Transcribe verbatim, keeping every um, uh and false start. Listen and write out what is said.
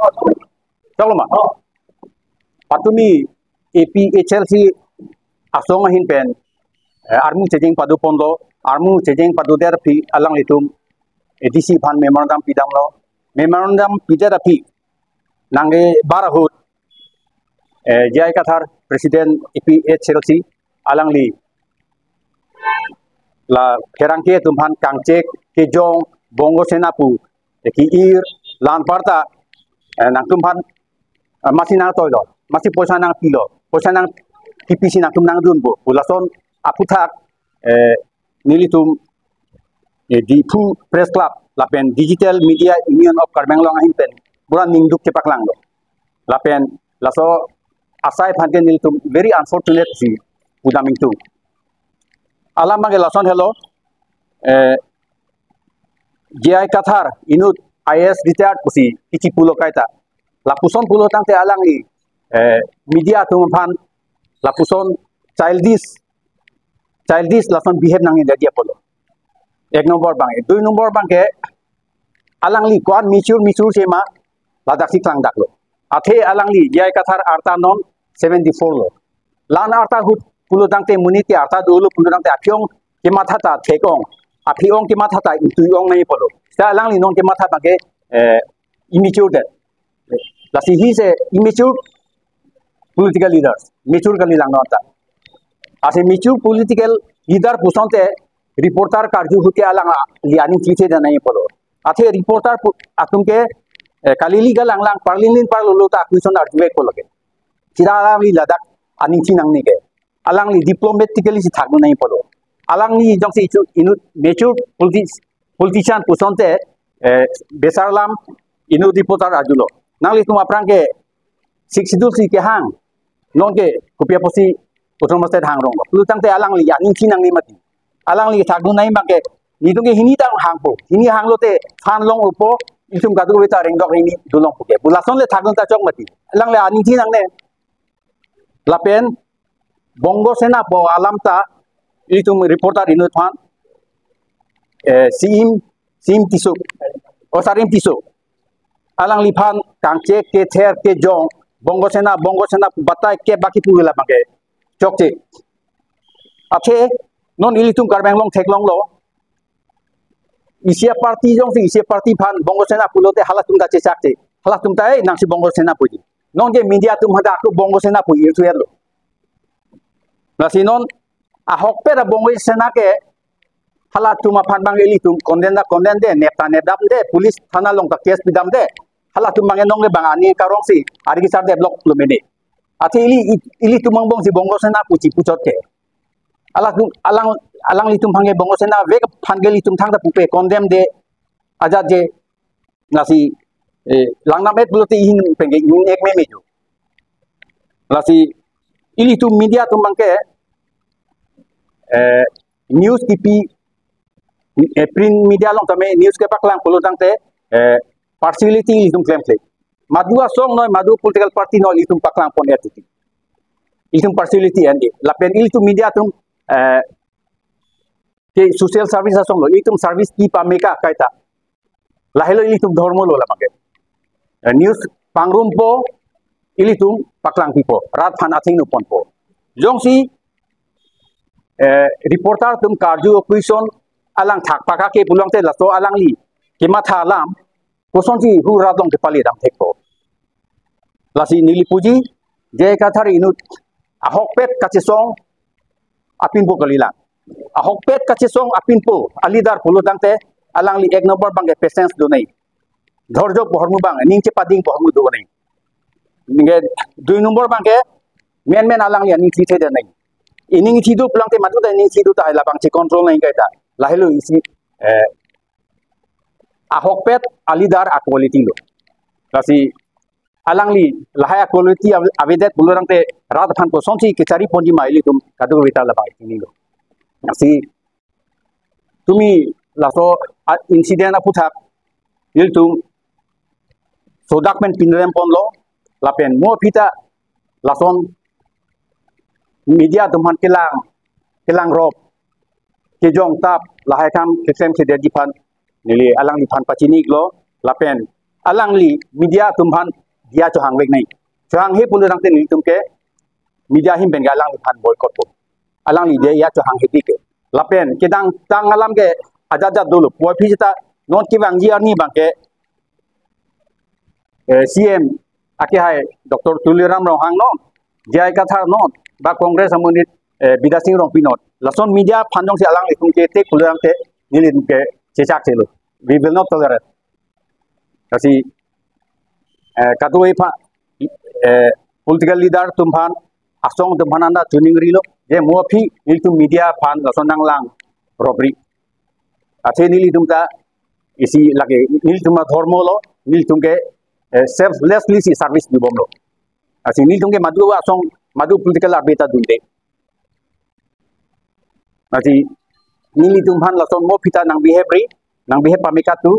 Choklo ma? Patumi A P H L C asong ahin pen, eh, armu chejeng padoponlo, armu chejeng padodet aphi alanglitum A D C aphan memorandum pidamlo, memorandum pidet aphi nangkebar ahut, eh, J I Kathar, President A P H L C, alangli la pherangke atum aphan kangchek, kejong, Bongo Sena pu, eh, ki-ir, la anparta, eh, nangtum aphan, eh, masi nangtoilo, masi poisa nangpilo, poisa nangkipi si nangtum nangdunpo pu lason aphuthak, eh, nelitum, eh, Diphu Press Club lapen Digital Media Union of Karbi Anglong ahin pen pura ningduk chepaklanglo. Lapen laso asai aphan ke nelitum very unfortunate si pudam ingtung. Alam abangke lason helo, eh, J I Kathar inut I A S retired pusi kichipulo kaita. Lapuson pulo tangte alangli, eh, media atum aphan lapuson childish, childish lason behave nangji apotlo. Ek nombor abang, dui nombor abangke alangli ko-an mature mature si ma ladaksi klangdaklo. Athe alangli J I Kathar arta non seventy-four lo. La-an arta ahut pulo tangte monit ke arta dolo pulo tangte aphi-ong kematha ta thek-ong, aphi-ong kematha ta ingtui-ong nangji apotlo. Seta alangli non kematha abangke, eh, immature det. Lasi he is a immature political leader, mature kalilang non ta. As a mature political leader pu asonte reporter karju ahut ke alangli aning chithedam nangji apotlo. Athe reporter pu-, atum ke, eh, kalili kalanglang, parlinglin parlolo ta question arjuvekpo lake. Seta alangli ladak aning thi nangne ke. Alangli diplomatically si thakdun nangji apotlo. Alangli jongsi ichu inut mature politi-, politician pu asonte, eh, besar alam inut reporter arjulo. Nanglitum aphrang ke Sixth Schedule si kehang, non ke kopi apotsi Autonomous State hangrong lo pulo tangte alangli aning thi nangne mati. Alangli thakdun nangji abangke, nelitum ke hini ta hangpo, hini hanglote than long-opo, itum kadokave ta rengdok hini dolongpo ke pu lason le thakdun ta chok mati. Alangli aning thi nangne. Lapen Bongo Sena pu alam ta itum reporter inut aphan, eh, C E M, C E M Tisso, oh, Sarim Tisso, alangliphan kangchek, kether, kejong, Bongo Sena, Bongo Sena batai ke baki pu la abangke chokche. Athe non ilitum Karbi Anglong theklonglo, isi aparty jongsi isi aparty aphan Bongo Sena pulote halatum ta chechakche. Halatum ta, eh, nangsi Bongo Sena puji. Non ke media atum hadak ako Bongo Sena pu irthuerlo. Lasi non ahokpet a Bongo Sena ke halatum aphan abang ilitum condemn ta condemn de, nep ta nepdamde, police thana along ta case pidamde. Halatum abang enong ke bang ani karong si ari kisar develop lo mene. Athe ili, ilitum angbong si Bongo Sena pu chipuchot ke. Alangtum, alang, alanglitum aphan ke Bongo Sena vek aphan ke ilitum thangta pupe condemn de ajat je. Lasi, eh, langnam-et pulote ihin pen ke ihin ek meme jo. Lasi ilitum media atum abangke, eh, news kipi, eh, print media along tame news kepaklang pulo tangte, eh, partiality ilitum klemkle. Madu asong noi, madu political party noi, ilitum paklangpon ya titi. Ilitum partiality ande. Lapen ilitum media atum, eh, ke social service asong lo, ilitum service ki pameka kaita. Lahelo ilitum dhormo lo la abangke. Eh, news pangrumpo, ilitum paklangpipo, rat aphan athengno ponpo. Jongsi, eh, reporter atum karju question alang thak pakake pulo tangte laso alangli kematha alam kosonsi hu rat along kepali dam thekpo. Lasi neli puji, J I Kathar inut ahokpet kachesong apinpo kalilang. Ahokpet kachesong apinpo a leader pulo tangte alangli ek nombor abangke patience do nangji. Dhorjo pu ahormu abang, ning chepadingpo ahormu do nangji. Ningke dui nombor abangke menmen alangli aning chithedam nangji. Ining thi do pulo tangte madu ta ining thi do ta la abang che control nangji kaita. Lahelo isi, eh, ahokpet a leader a quality lo. Lasi alangli lahai a quality ave-, avedet pulo tangte rat aphan kosonsi kechari ponji ma ilitum kadokave ta la abang ining lo. Lasi tumi laso a incident aphuthak ilitum sodak pen pinrem ponlo lapen mo aphi ta lason media atum aphan kelang, kelangrop, kejong tap, lahai akam keklem kedetji aphan neli alangliphan pachini-iklo lapen alangli media atum aphan diya chohangvek nai. Chohanghe pulo tangte nelitum ke media ahin pen ke alangliphan boycott po. Alangli diya chohanghe di ke. Lapen kedamtang alam ke ajat ajat dolo. Puvoiphit seta non kevangji arni abang ke, eh, C M akehai Doctor Tuliram Ronghang non, J I Kathar non, ba Congress amonit, eh, Bidya Sing Rongpi non. Lason media aphan jongsi alanglitum ke attack pulo tangte nelitum ke chechak chelo. We will not tolerate. Lasi, eh, kadokave aphan, eh, political leader atum aphan, asong atum aphan anta choningrilo, je mo aphi nelitum media aphan lason nanglang robbery. Athe nelitum ta isi lake, nelitum adhormo lo, nelitum ke, eh, selflessly si service dibomlo. Lasi nelitum ke madu asong, madu political arbi ta dunde. Lasi nelitum aphan lason mo aphi ta nang behave ri, nang behave pame katu,